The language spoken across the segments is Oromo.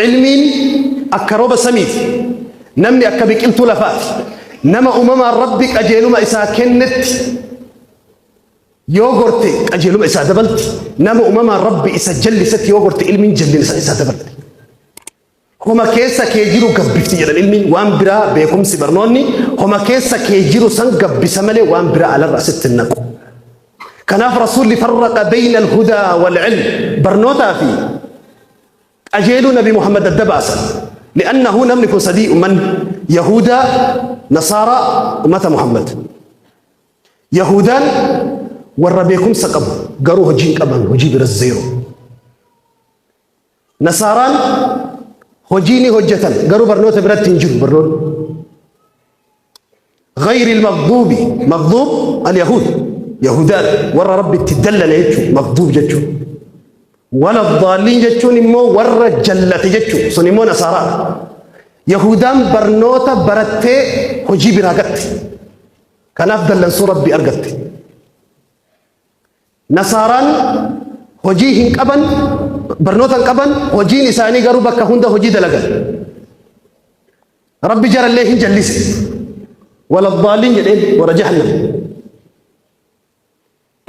Ilmiin akka rooba samiiti. Namni akka biqiltuu lafaati. Nama uumamaan Rabbi qajeeluma isaa kennetti yoo gorte qajeeluma isaa dabalti. Nama uumamaan Rabbi isa jallisetti yoo gorte ilmiin jallina isaa dabalti. Homa keessa kee jiru gabbifti jedhan ilmiin waan biraa beekumsi barnoonni homa keessa kee jiru san gabbisa malee waan biraa alarra sitti hin naqu. Kanaaf Rasuulli farraqa bayna al-hudaa wal-ilm barnootaa fi qajeeluu Nabi Muhammad adda baasan. Li'annahu namni kun sadii ummanni Yahudaa, Nasaaraa, ummata Muhammad. Yahudaan warra beekumsa qabu garuu hojii hin qaban hojii bira zeero. Nasaaraan hojii ni hojjetan garuu barnoota biratti hin jiru barnoonni. غير المغضوب مغضوب اليهود يهودان ورا ربي تدلل يجو مغضوب ججو ولا الضالين ججون immoo warra jallate jechu sun immoo nasaaraa yahudaan barnoota barattee hojii biraa gatte kanaaf dallansuu rabbi argatte Nasaaraan hojii hin qaban, barnoota hin qaban, hojiin isaanii garuu bakka hunda hojii dalagan. Rabbi jarallee hin jallise. Waladdaalliin jedheen warra jahannam.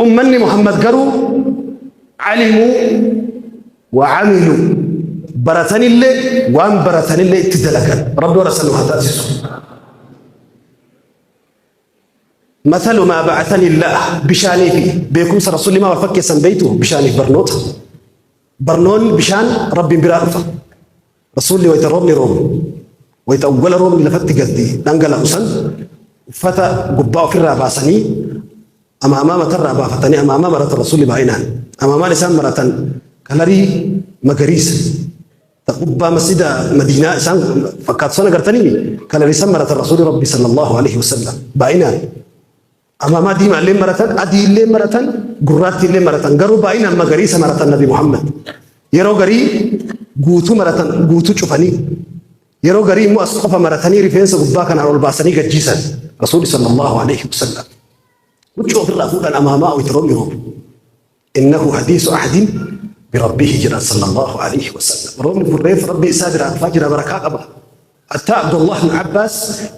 Ummanni Muhammad garuu alimuu wa amiluu baratanillee waan baratanillee itti dalagan. Rabbi warra san nu haa taasisu. Mathalu maa ba'athani Allaah bishaanii fi beekumsa Rasuulli maa wal fakkeessan beeytu bishaaniif barnoota. Barnoonni bishaan Rabbiin biraa dhufa. Rasuulli wayita roobni roobu wayita awwala roobni lafatti gadi dhangala'u san uffata gubbaa ofirraa baasanii amaamaa matarraa baafatanii amaamaa maratan Rasuulli baay'inaan. Amaamaan isaan maratan kalarii magariisa. Ta gubbaa masjida Madiinaa isaan fakkaatu sana agartanii kalariisan maratan Rasuulli Rabbi sallallahu alaihi wasallam baay'inaan. Amaamaa diimaa illee maratan, adii illee maratan, gurraattii illee maratan garuu baay'inaan magariisa maratan Nabi Muhammad. Yeroo garii guutuu maratan guutuu cufanii yeroo garii immoo as qofa maratanii rifeensa gubbaa kanaan ol baasanii gajjiisan Rasuulli sallallahu alaihi wasallam. Huccuu ofirraa fuudhan amaamaa wayita roobni roobu. Innahu hadiisu ahdin birabbihi jedhan sallallahu alayhi wasallam. Roobni kun reefu rabbii isaa biraa dhufaa jira barakaa qaba. Hattaa Abdullah ibn Abbaas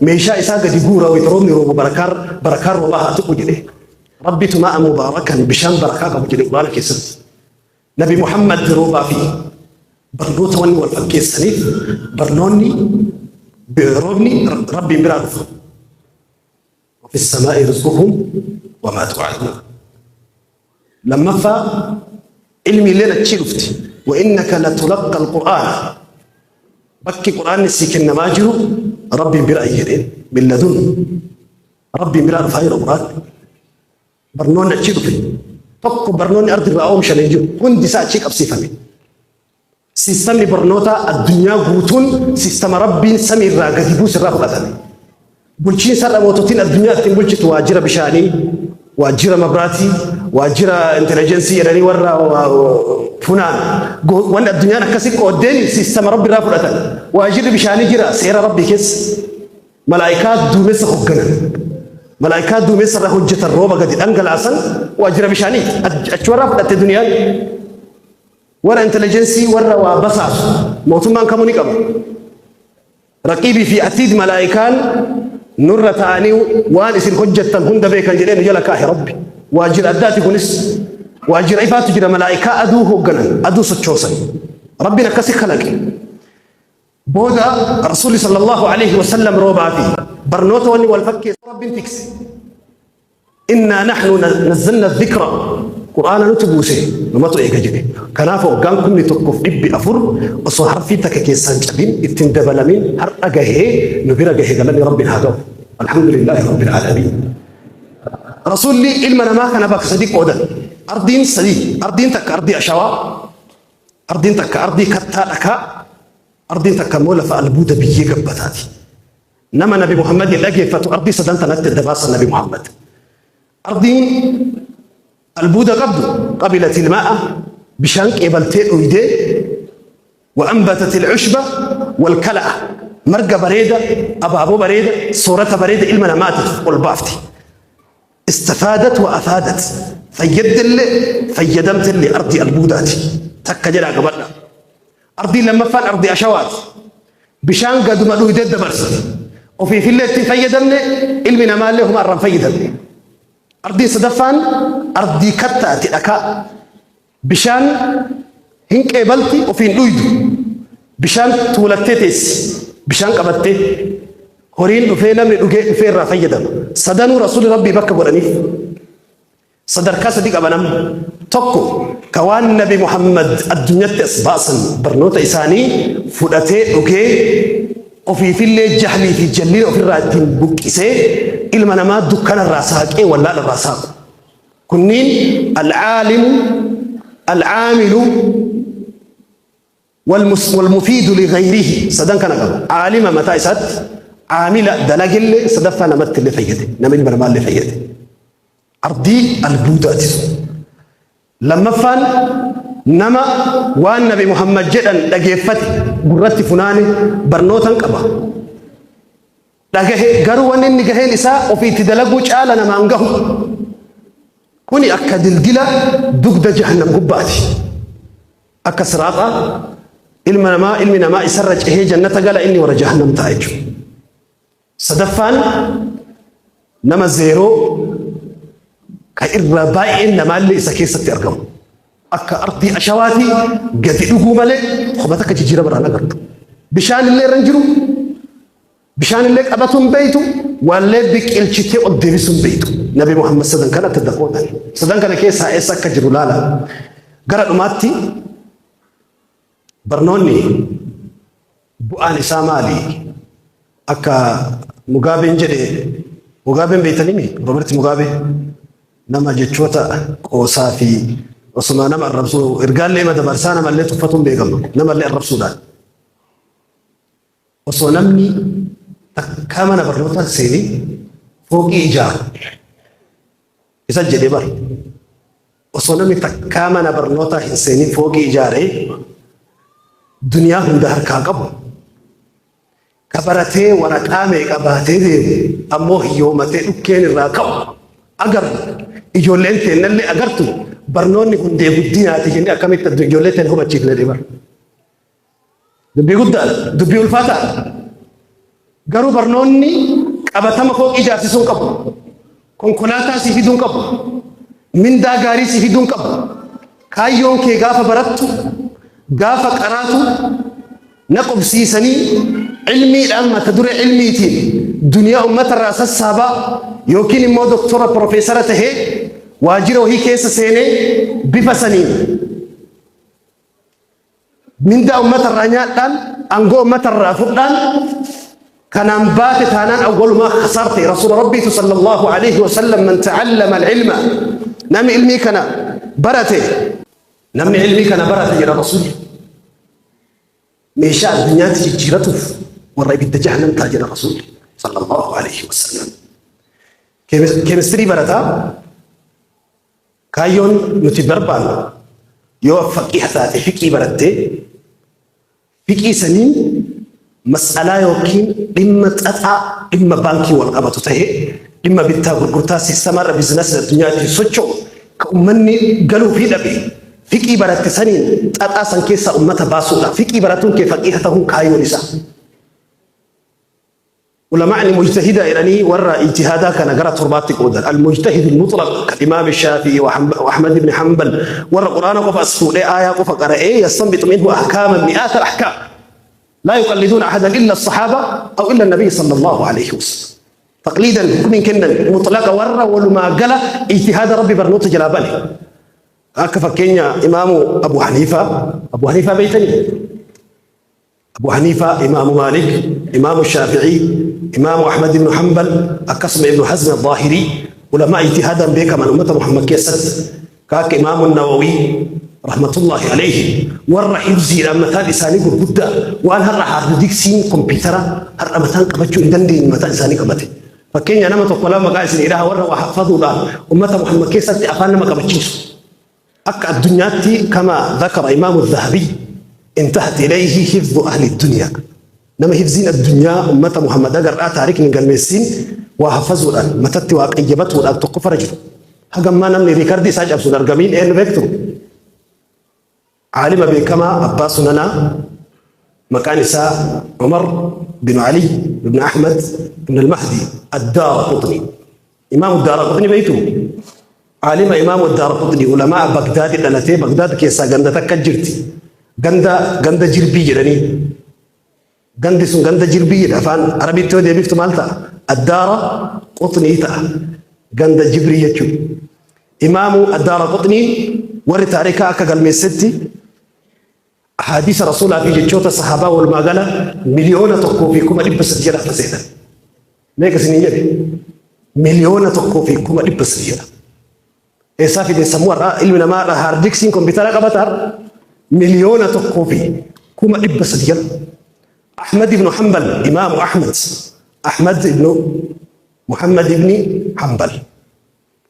meeshaa isaa gadi guura wayita roobni roobu barakaan barakaan roobaa haa tuqu jedhe. Rabbitu ma'a mubaarakan bishaan barakaa qabu jedhe Quraana keessatti. Nabi Muhammad roobaa fi barnoota wanni wal fakkeessaniif barnoonni roobni rabbiin biraa dhufa. وفي السماء رزقكم وما توعدون lammaffaa ilmi illeen achii dhufti وإنك لتلقى القرآن bakki qur'aanni sii kennamaa jiru rabbiin bira jedheen من لدن rabbiin biraa dhufaa jira qur'aanni barnoonni achii dhufe tokko barnoonni ardi irraa oomishame hin jiru hundi isaa achii qabsiifame. Siistamni barnootaa addunyaa guutuun siistama Rabbiin samii irraa gadi buuse irraa fudhatame. Bulchiinsa har'a moototiin addunyaa ittiin bulchitu waajjira bishaanii, waajjira mabraatii, waajjira intelligensii jedhanii warra funaan. Wanni addunyaan akkasii qooddeen siistama Rabbi irraa fudhatan. Waajjirri bishaanii jira seera Rabbii keessa. Malaa'ikaa duumessa hogganan. Malaa'ikaa duumessa irra hojjetan rooba gadi dhangalaasan waajjira bishaanii. Achumarraa fudhatte duniyaan. Warra intelligensii warra waa basaasu mootummaan kamuu ni qaba. Raqiibii fi atiid malaa'ikaan nurra ta'anii waan isin hojjettan hunda beekan jedhee nu jala kaahe Rabbi. Waajjira addaati kunis waajjira ifaatu jira malaa'ikaa aduu hoogganan aduu sochoosan. Rabbiin akkasi kalaqe. Booda Rasuulli sallallahu alaihi wasallam roobaa fi barnoota wanni wal fakkeessu Rabbiin tikse. Innaa naxnu nazzalna dhikra Qur'aana nuti buuse numatu eega jedhe. Kanaaf waggaan 1400 osoo harfii takka keessaan cabin ittiin dabalamin har'a gahee nu bira gahe galanni Rabbiin haa ga'u. Alhamdulillaahi Rabbil aalamiin. Rasuulli ilma namaa kana bakka sadii qoodan. Ardiin sadii. Ardiin takka ardii ashawaa. Ardiin takka ardii kattaa dhakaa. Ardiin takka immoo lafa albuuda biyyee gabbataati. Nama Nabi Muhammadin dhageeffatu ardii sadan tanatti adda baasan Nabi Muhammad. Ardiin albuuda qabdu qabilatil maa'a bishaan qeebaltee dhuydee wa anbatatil ushba wal kala'a marga bareeda abaaboo bareeda soorata bareeda ilma namaatiif ol baafti. Istafaadat wa afaadat fayyaddellee fayyadamtellee ardii albuudaati. Takka jedhaa qabadha. Ardiin lammaffaan ardii ashawaati. Bishaan gaduma dhuydee dabarsiti. Ofiifillee itti hin fayyadamne, ilmi namaallee homa irraa hin fayyadamne. Ardiin sadaffaan ardii kattaati, dhakaa. Bishaan hin qeebalti, ofiin dhuydu. Bishaan tuulattee teessi. Bishaan qabattee. Horiin dhufee, namni dhugee dhufee irraa fayyadama. Sadanuu Rasuulli Rabbii bakka godhaniif. Sadarkaa sadi qaba namni. Tokko ka waan Nabi Muhammad addunyatti as baasan barnoota isaanii fudhatee dhugee ofiifillee jahlii fi jallina ofirraa ittiin buqqisee ilma namaa dukkanarraa saaqee wallaalarraa saaqu. Kunniin alcaalimu, alcaamilu, walmufiidu ligayrihi, sadan kana qaba. Aalima mataa isaatti, caamila dalagillee, sadaffaa namatti illee fayyade. Nama ilma namaallee fayyade. Ardii albuudaati sun. Lammaffaan nama waan Nabi Muhammad jedhan dhageeffate, gurratti funaane, barnootan qaba. Dhagahe, garuu wanni inni gaheen isaa ofiitti dalaguu caala namaan gahu. Kuni akka dildila dugda jahannam gubbaati. Akka siraaxaa ilma namaa, ilmi namaa isarra cehee jannata gala, inni warra jahannam ta'a jechuudha. Sadaffaan nama zeeroo ka irra baay'een namaallee isa keessatti argamu. Akka ardii ashawaatii gadi dhuguu malee homa takka jijjiirama irraa hin agartu. Bishaan illee irra hin jiru. Bishaan illee qabatu hin beeytu. Waallee biqilchitee ol deebisuu hin beeytu. Nabi Muhammad sadan kanatti adda qoodan. Sadan kana keessaa eessa akka jiru laala. Gara dhumaatti, barnoonni bu'aan isaa maali? Akka Mugaabeen jedhe, Mugaabeen beeytanimi? Roobert Mugaabee nama jechoota qoosaa fi osuma nama arrabsuu ergaallee ima dabarsaa, namallee tuffatuun beekama, namallee arrabsuudhaan. Osoo namni takkaa mana barnootaa seenee fooqii ijaaru isa jedhe bar. Osoo namni takkaa mana barnootaa hin seenin fooqii ijaaree duniyaa hunda harkaa qabu, ka baratee waraqaa meeqa baatee deemu ammoo hiyyoomatee dhukkeen irraa ka'u agarru, ijoolleen teennallee agartu, barnoonni hundee guddinaati jennee akkamitti ijoollee teenya hubachiifne deebar. Dubbii guddaadha. Dubbii ulfaataadha. Garuu barnoonni qabatama fooqii ijaarsisuu hin qabu. Konkolaataa si fiduu hin qabu. Mindaa gaarii si fiduu hin qabu. Kaayyoon kee gaafa barattu, gaafa qaraatu, na qubsiisanii ilmiidhaan, mata duree ilmiitiin duniyaa uummatarraa sassaabaa, yookiin immoo doktora profeesara tahee waajjira wahii keessa seenee bifa saniin mindaa uummatarraa nyaadhaan, aangoo uummatarraa fudhaan kanaan baate taanaan awwalumaa kasaarte. Rasuula Rabbiitu sallallahu alaihi wasallam, man ta'allama al-ilma, namni ilmii kana barate, namni ilmii kana barate jedha Rasuulli, meeshaa addunyaatti jijjiiratuuf warra ibidda jahannam ta'a jedha Rasuulli sallallahu alaihi wasallam. Keemistirii barataa, kaayyoon nuti barbaannu yoo faqiha taate, fiqii barattee fiqii saniin mas'alaa yookiin dhimma xaxaa, dhimma baankii wal qabatu ta'ee, dhimma bittaa gurgurtaa siistamarra biizinasii addunyaa ittiin socho'u ka ummanni galuu fi dhabe, fiqii baratte saniin xaxaa san keessaa ummata baasuudha. Fiqii baratuun kee faqiha ta'uun kaayyoon isaa. Ulamaa'ni mujtahida jedhanii warra ijtihaadaa kana gara torbaatti qoodan. Al-mujtahid al-mutlaq kan Imaam Shaafi'i wa Ahmad ibn Hanbal, warra Qur'aana qofa as fuudhee aayaa qofa qara'ee yastanbitu minhu ahkaaman, mi'aata al-ahkaam. Laa yuqalliduuna ahadan illa as-sahaaba aw illa an-nabiy sallallahu alayhi wa sallam. Taqliidan hukumiin kennan mutlaqa, warra walumaa gala ijtihaada Rabbi barnoota jalaa bane. Akka fakkeenya Imaamu Abu Haniifaa, Abu Haniifaa beeytanii? Abu Haniifaa, Imaamu Maalik, Imaamu Shaafi'ii, Imaamu Ahmad ibn Hanbal, akkasuma Ibn Hazm al-Zaahirii, ulamaa ijtihaadaan beekaman ummata Muhammad keessatti, ka akka Imaamu Nawawii rahmatullahi alayhi, warra hifziidhaan mataan isaanii gurguddaa, waan har'a haardi diksiin kompiitara har'a mataan qabachuu hin dandeenye mataan isaanii qabate. Fakkeenya nama tokko lama maqaa isinii dhaha, warra waa haffazuudhaan ummata Muhammad keessatti afaan nama qabachiisu. Akka addunyaatti, kama dhakara Imaamu Dhahabii, intahat ilayhi hifdhu ahli dunyaa. Nama hifziin addunyaa ummata Muhammad agarraa taarikni hin galmeessiin waa haffazuudhaan matatti waa qayyabatuudhaan tokkoffarra jiru. Hagammaa namni riikardii isaa cabsu hin argamiin eenyu beektu? Aalima beekamaa abbaa sunanaa maqaan isaa Umar bin Ali ibn Ahmad ibn al-Mahdi ad-Daaraqutni. Imaamu Daaraqutni beektu? Aalima Imaamu Daaraqutni ulamaa Bagdaadi dhalatee Bagdaad keessaa ganda takka jirti. Ganda ganda jirbii jedhanii. Gandi sun ganda jirbii jedha afaan Arabiitti yoo deebiftu maal ta'a? Addaara qutnii ta'a. Ganda jibrii jechuudha. Imaamu Addaara Qutniin warri taarikaa akka galmeessetti hadiisa rasuulaa fi jechoota sahaabaa walumaa gala 1,300,000 jedha faseedha. Meeqa isiniin jedhe? 1,300,000 jedha. Eessaa fide sammuu har'aa ilmi namaa har'a haardiksiin kompiitara qabata har'a 1,300,000 jedha. Ahmad ibn Hanbal, Imaamu Ahmad, Ahmad ibn Muhammad ibn Hanbal.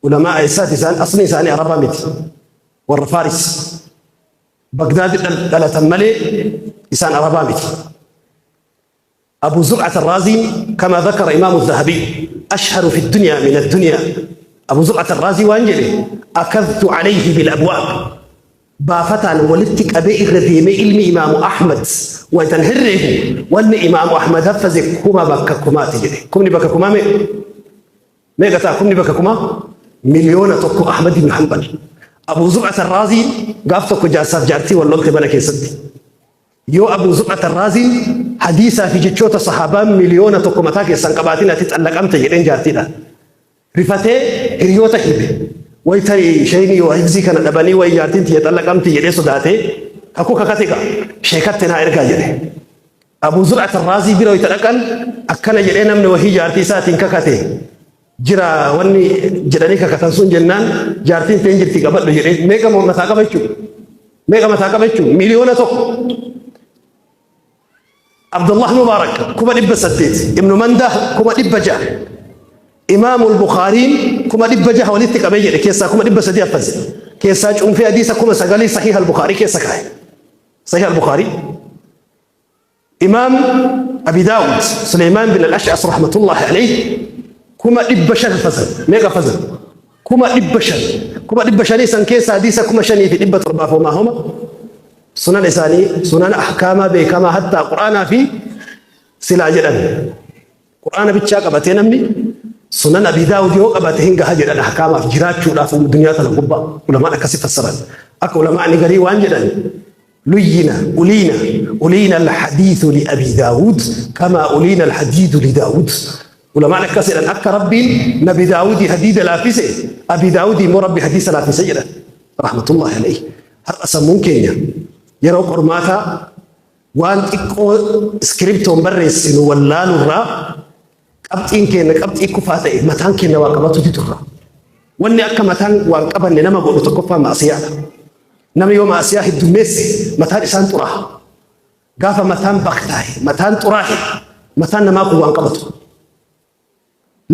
Ulamaa eessaati isaan asli isaanii Arabaa miti. Warra Faaris. Bagdaadi dhalatan malee isaan Arabaa miti. أبو زرعة الرازي كما ذكر إمام الذهبي أشهر في الدنيا من الدنيا أبو زرعة الرازي وانجلي أكذت عليه بالأبواب بافتان ولدتك أبي إرديمي علم إمام أحمد وتنهره وأن إمام أحمد هفز كما بكا كما تجري كمني بكا كما مي ميقتا كمني بكا كما 1,000,000 أحمد بن حنبل أبو زرعة الرازي قافتك جاسف جارتي والله بنا كيستي Yoo Abuu Zur'at Arraaziin hadiisaa fi jechoota sahaabaa 1,000,000 mataa keessan qabaatin ati xallaqamte jedheen jaartiidhaan. Rifatee hiriyoota hime. Way tarii sheeyni yoo hifzii kana dhabanii way jaartiin tiyya xallaqamti jedhee sodaatee kakuu kakate gaa sheekatte naa ergaa jedhe. Abuu Zur'at Arraazii bira wayita dhaqan akkana jedhee namni wahii jaartii isaatiin kakate jira wanni jedhanii kakatan sun jennaan jaartiin teen jirti qabadhu jedhee meeqa mataa qaba jechuudha. Meeqa mataa qaba jechuudha? 1,000,000. Abdullah Mubaarak 800,000, Ibnu Mandah 600,000, Imaamul Bukhaariin 600,000 walitti qabee jedhe keessaa 300,000 haffase. Keessaa cuunfee hadiisa 9,000 Sahiih al-Bukhaarii keessa kaa'e. Sahiih al-Bukhaarii. Imaam Abi Daawud Suleymaan bin al-Ash'as rahmatullahi alayhi 500,000 haffazan. Meeqa haffazan? 500,000. 500,000 san keessa hadiisa 5,700 homaa homa sunan isaanii sunan ahkaamaa beekamaa hattaa quraanaa fi silaa jedhan. Qur'aana bichaa qabatee namni sunan Abi Daawud yoo qabate hin gaha jedhan ahkaamaaf jiraachuudhaaf duniyaa tana gubbaa ulamaan akkasi fassaran. Akka ulamaan garii waan jedhan luyyina uliina uliina alhadiithu li Abi Daawud kamaa uliina alhadiidu li Daawud. Ulamaan akkas jedhan akka Rabbiin Nabi Daawudii hadiida laaffise Abi Daawudii immoo Rabbi hadiisa laaffise jedhan. Rahmatullahi alayhi. Har'a sammuun keenya yeroo qormaataa waan xiqqoo iskiriptoon barreessinu wallaalurraa qabxiin keenya qabxii kufaa ta'e mataan keenya waa qabatu didurra. Wanni akka mataan waan qabanne nama godhu tokkoffaa maasiyaadha. Namni yoo maasiyaa heddummeesse mataan isaan xuraaha. Gaafa mataan baktaahe, mataan xuraahe, mataan namaa kun waan qabatu.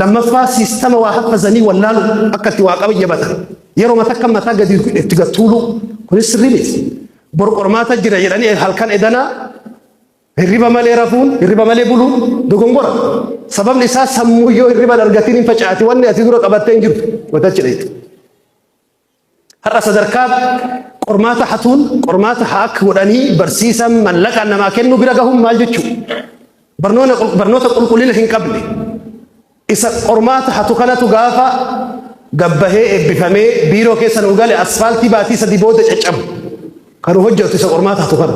Lammaffaa siistama waa haffazanii wallaalu akka itti waa qayyabatan. Yeroo takka mataa gadi itti gattuulu kunis sirrii miti. Bor qormaata jira jedhanii halkan edanaa hirriba malee rafuun hirriba malee buluun dogongora. Sababni isaa sammuu yoo hirriba hin argatiin hin facaati wanni ati dura qabattee hin jirtu watachi dheeytu. Har'a sadarkaa qormaata hatuun qormaata haak godhanii barsiisan mallaqaan namaa kennuu bira gahuun maal jechuu? Barnoota qulqullina hin qabne isa qormaata hatu kanatu gaafa gabbahee eebbifamee biiroo keessa nu gale asfaaltii baatii sadii booda caccabu kan hojjetu isa qormaata hatu kana.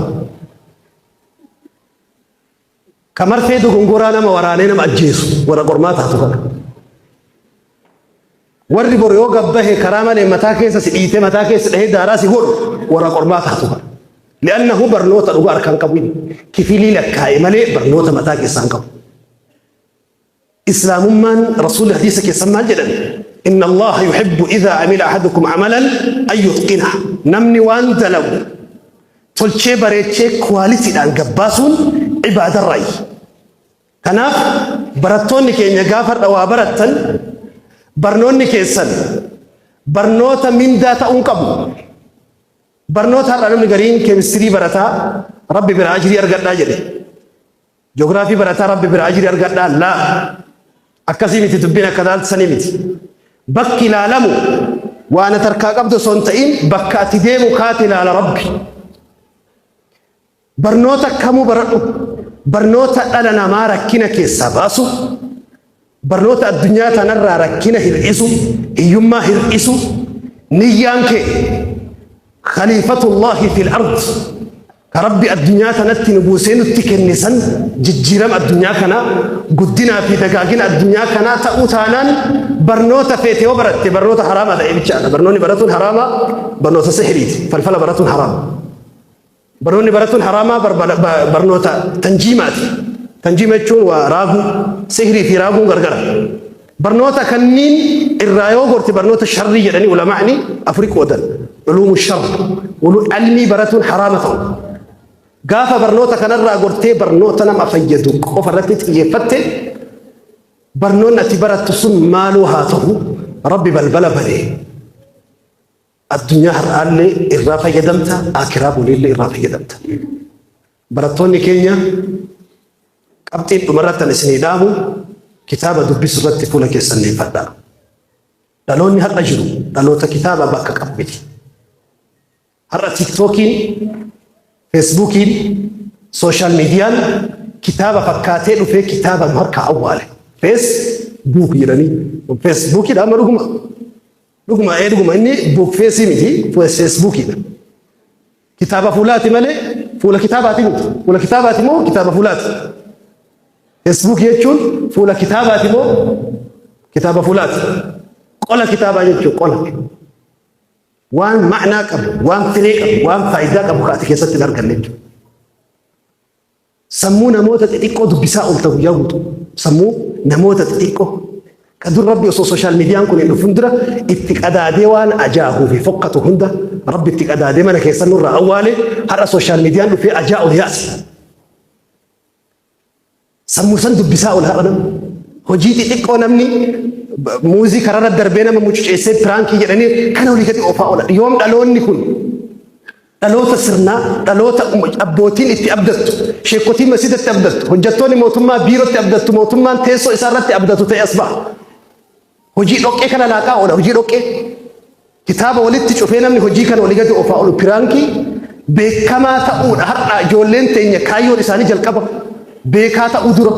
Ka marfee dogongoraa nama waraanee nama ajjeesu warra qormaata hatu kana. Warri bor yoo gabbahe karaa malee mataa keessa si dhiitee mataa keessa dhahee daaraa si godhu warra qormaata hatu kana. Li'annahu barnoota dhugaa harkaan qabu inni. Kifilii lakkaa'e malee barnoota mataa keessaa hin qabu. Islaamummaan Rasuulli hadiisa keessan maal jedhan? Inna Allaha yuhibbu idhaa amila ahadukum amalan an yutqina. Namni waan dalagu tolchee bareechee kuwaalitiidhaan gabbaasuun ibaadarraayi. Kanaaf barattoonni keenya gaafa har'a waa barattan barnoonni keessan barnoota mindaa ta'uu qabu. Barnoota har'a namni gariin keemistirii barataa rabbi biraa ajirii argadhaa jedhe. Joogiraafii barataa rabbi biraa ajirii argadhaa laa. Akkasii miti dubbiin akka laaltisanii miti. Bakki ilaalamu waan ati harkaa qabdu osoo hin ta'in bakka ati deemu kaati ilaala rabbi. Barnoota kamuu baradhu, barnoota dhala namaa rakkina keessaa baasu, barnoota addunyaa tanarraa rakkina hir'isu, hiyyummaa hir'isu, niyyaan kee khaliifatullaahi fil ard ka Rabbi addunyaa tanatti nu buusee nutti kenne san jijjiirama addunyaa kanaa, guddinaa fi dagaagina addunyaa kanaa ta'uu taanaan, barnoota feete yoo baratte barnoota haraamaa ta'e bichaadha. Barnoonni baratuun haraamaa barnoota sihiriiti. Falfala baratuun haraama. Barnoonni baratuun haraamaa barnoota tanjiimaati. Tanjiima jechuun waa raaguu, sihirii fi raaguun gargara. Barnoota kanniin irraa yoo gorte barnoota sharrii jedhanii ulamaa'ni afuri qoodan. Uluumu shar, ilmii baratuun haraama ta'u. Gaafa barnoota kanarraa gortee barnoota nama fayyadu qofa irratti xiyyeeffatte, barnoonni ati barattu sun maaloo haa ta'u, Rabbi balbala banee. Addunyaa har'aallee irraa fayyadamta, akiraa boliillee irraa fayyadamta. Barattoonni keenya, qabxiin dhumarratti an isinii dhaamu, kitaaba dubbisu irratti fuula keessan leeffadhaa. Dhaloonni har'a jiru dhaloota kitaaba bakka qabu miti. Har'a TikTokiin, Facebookiin, social mediaan kitaaba fakkaatee dhufee kitaaba nu harkaa awwaale. Facebook jedhanii. Facebookiidha amma dhuguma. Dhuguma ee, dhuguma inni book face miti, Facebookiidha. Kitaaba fuulaati malee fuula kitaabaati miti. Fuula kitaabaati moo kitaaba fuulaati? Facebook jechuun fuula kitaabaati moo kitaaba fuulaati? Qola kitaabaa jechuun qola. Waan ma'naa qabu, waan firee qabu, waan faayidaa qabu ka ati keessatti hin arganne jechuudha. Sammuu namoota xixiqqoo dubbisaa oolta guyyaa guutuu. Sammuu namoota xixiqqoo. Ka dur Rabbi osoo social mediaan kun hin dhufin dura itti qadaadee waan ajaa'uu fi fokkatu hunda Rabbi itti qadaadee mana keessan nurraa awwaale, har'a social mediaan dhufee ajaa'u yaase. Sammuu san dubbisaa oola har'a namni. Hojii xixiqqoo namni muuzii kararra darbee nama mucuceessee prankii jedhanii kana olii gadi oofaa oola. Yoom dhaloonni kun dhaloota sirnaa, dhaloota abbootiin itti abdattu, sheekotiin masjidatti abdattu, hojjettoonni mootummaa biirootti abdattu, mootummaan teessoo isaa irratti abdatu ta'e as ba'a? Hojii dhoqqee kana laaqaa oola, hojii dhoqqee. Kitaaba walitti cufee namni hojii kana olii gadi oofaa oolu prankii beekamaa ta'uudha. Har'a ijoolleen teenya kaayyoon isaanii jalqaba beekaa ta'uu dura.